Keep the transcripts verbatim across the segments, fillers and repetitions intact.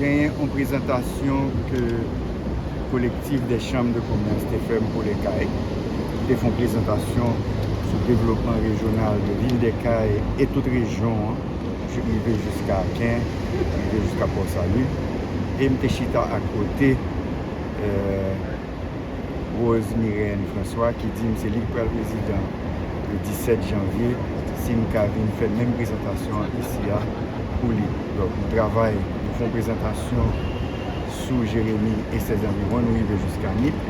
Genyen yon prezantasyon ke Collectif des Chambres de Commerce te fè pou Les Cayes. Te fè yon prezantasyon sou devlopman rejyonal de vil des Cayes e tout rejyon an, rive jiska Ken, rive jiska Port Salut. E m te chita akote, euh, Rose Mirène François, ki di m se li ki pral prezidan le disèt janvye, si m ka vin fè menm prezantasyon an isi a pou li. Donk, nou travay, nou fè yon prezantasyon sou Jeremi e sèz anviwon, nou rive jiska Nip.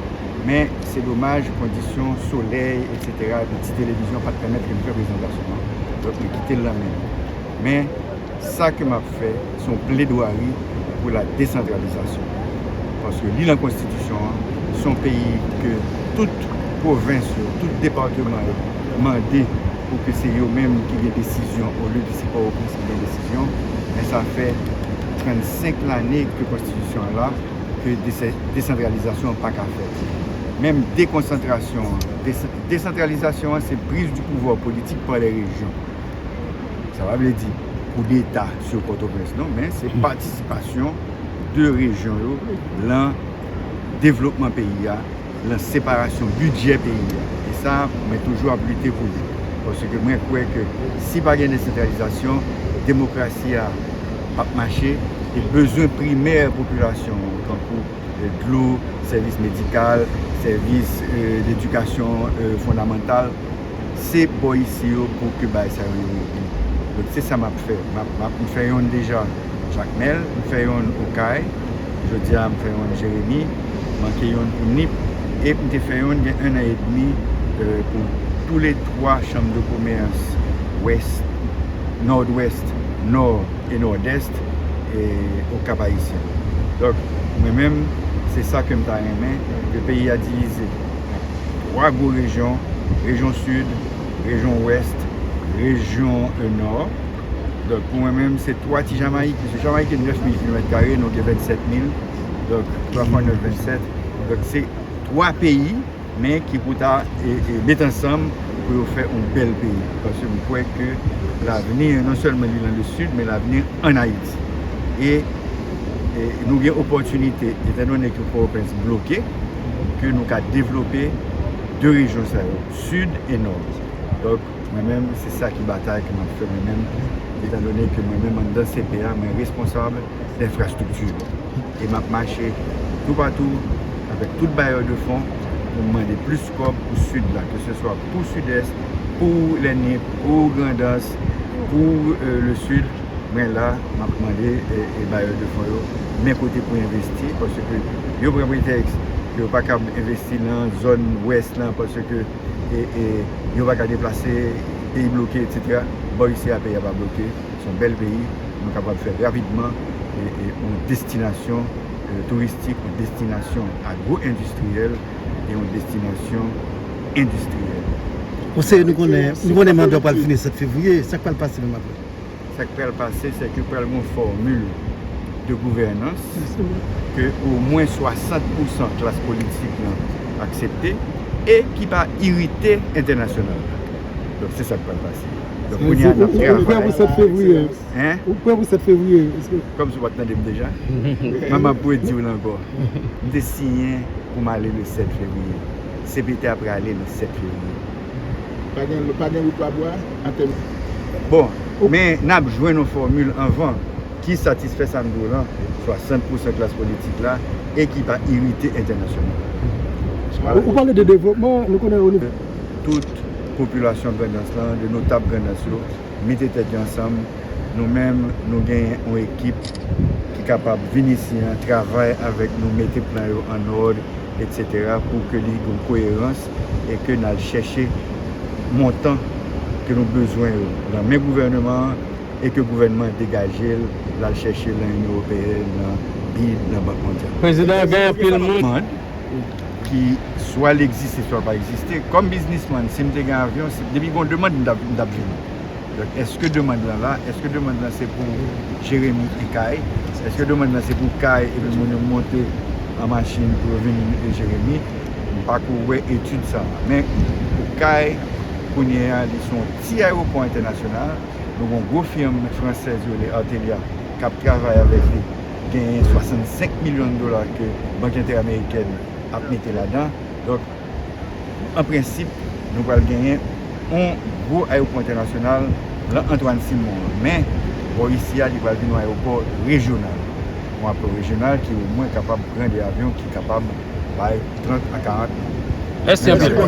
Men, se domaj, kondisyon solèy, etsetera, de ti televizyon pa t pèmèt ke m fè prezantasyon an. Donk, nou kite l nan men nou. Men, sa ke m ap fè, se yon pledwari pou la desantralizasyon. Paske li nan konstitisyon an, se yon peyi ke tout pwovens yo, tout depatman yo mande pou ke se yo menm ki gen desizyon olye ke se Pòtoprens ki gen desizyon. Men sa fè trannsenk lane ke konstitisyon an la, ke dese-, desantralizasyon an pa ka fèt. Menm dekonsantrasyon an, des-, desantralizasyon an se prise du pouvoir politique par les régions. Sa pa vle di koudeta sou Pòtoprens non, men se patisipasyon de rejyon yo lan devlopman peyi a, lan separasyon bidjè peyi a. E sa, mwen toujou ap lite pou li. Paske mwen kwè ke si pa gen desantralizasyon, demokrasi a p ap mache, e bezwen primè popilasyon an, tankou, e, dlo, sèvis medikal, sèvis, e, ledikasyon, e, fondamantal, se bò isi yo pou ke bagay sa yo regle. Donk, se sa m ap fè. M ap, m ap, m fè yonn deja Jakmèl, m fè yonn Okay, jodi a m fè yonn Jeremi, manke yonn pou Nip, e m te fè yonn gen ennan edmi, e, pou toulètwa chanm de komès Wès, Nòdwès, Nò e Nòdès, e, Okap Ayisyen. Donk, mwen menm, se sa ke m ta renmen, ke peyi a divize an twa gwo rejyon, rejyon Sid, rejyon Wès, rejyon, e, Nò. Donk, pou mwen menm, se twa ti Jamayik, paske Jamayik gen nèf mil kilomèt kare, nou gen vennsèt mil. Donk, twa fwa nèf, vennsèt. Donk, se twa peyi, men ki pou ta, e, e, met ansanm pou yo fè yon bèl peyi. Paske m kwè ke lavni, non sèlman li nan le Sid, men lavni ann Ayiti. E, e nou gen opòtinite, etandone ke Pòtoprens bloke, ke nou ka devlope de rejyon sa yo, Sid e Nò. Donk, mwen menm, se sa ki batay ke m ap fè mwen menm, etandone ke mwen menm anndan C P A, mwen responsab lenfrastrikti. E m ap mache toupatou avèk tout bayè de fon pou m mande plis kòb pou Sid la, ke se swa pou Sidès, pou Lènip, pou Grandans, pou, e, le Sid. Mwen la, m ap mande, e, e, bayè de fon yo, men kote pou envesti, paske yo pran pretèks ke yo pa kab envesti nan zòn Wès lan, paske, e, e, yo pa ka deplase, peyi bloke, etsetera. Bò isi a, peyi a pa bloke. Se yon bèl peyi. Nou kapab fè rapidman, e, e, yon destinasyon, e, touristik, yon destinasyon agwo-endistriyèl e yon destinasyon endistriyèl. Konseye, nou konnen, nou konnen manda w pral fini sèt fevriye. Sa k pral pase menm apre? Sa k pral pase, se ke pral gen yon fòmil de gouvènans ke omwen swasant pousan klas politik lan aksepte e ki pa irite entènasyonal la. Donk, se sa k pral pase. Donk, kounye a, n ap travay. Ou prè pou sèt fevriye? Hein? Ou prè pou sèt fevriye? Kòmsi w pa t tande m deja? Men m ap redi w l ankò. M te siyen pou m ale le sèt fevriye. C P T a prale le sèt fevriye. Pa gen, pa gen wout pa bwa, an tèm. Bon, men n ap jwenn yon fòmil anvan ki satisfè sa m di w lan, swasant pousan klas politik la, e ki pa irite entènasyonal. Ou, ou pale de devlopman, nou konnen o nivo. Tout popilasyon Grandans lan, de notab Grandans yo, mete tèt yo ansanm. Nou menm, nou gen yon ekip ki kapab vin isi an, travay avèk nou, mete plan yo an òd, etsetera, pou ke li gen koerans e ke n al chèche montan ke nou bezwen yo nan men gouvènman an e ke gouvènman an degaje l, l al chèche l nan Inyon Ewopeyèn, nan bid, nan Bank Mondyal. Prezidan an gen anpil moun ki swa l egziste, swa l pa egziste. Kòm biznismann, si m te gen avyon, si, depi gen yon demann, m t ap, m t ap vini. Donk, èske demann lan la? Èske demann lan se pou Jeremi e Kay? Èske demann lan se pou Kay epi moun yo monte an machin pou yo vin Jeremi? M pa ko wè etid sa a. Men, pou Kay, kounye a, li se yon ti ayewopò entènasyonal. Nou gen yon gwo fim fransèz yo rele Artelia k ap travay avèk li genyen swasannsenk milyon dola ke Bank Entèamerikèn ap mete ladan. Donk, an prensip, nou pral genyen yon gwo ayewopò entènasyonal lan Antoine Simon an. Men, bò isi a, li pral vin yon ayewopò rejyonal. Yon ayewopò rejyonal ki omwen kapab pran de avyon ki kapab bay trant a karant moun. Mèsi anpil.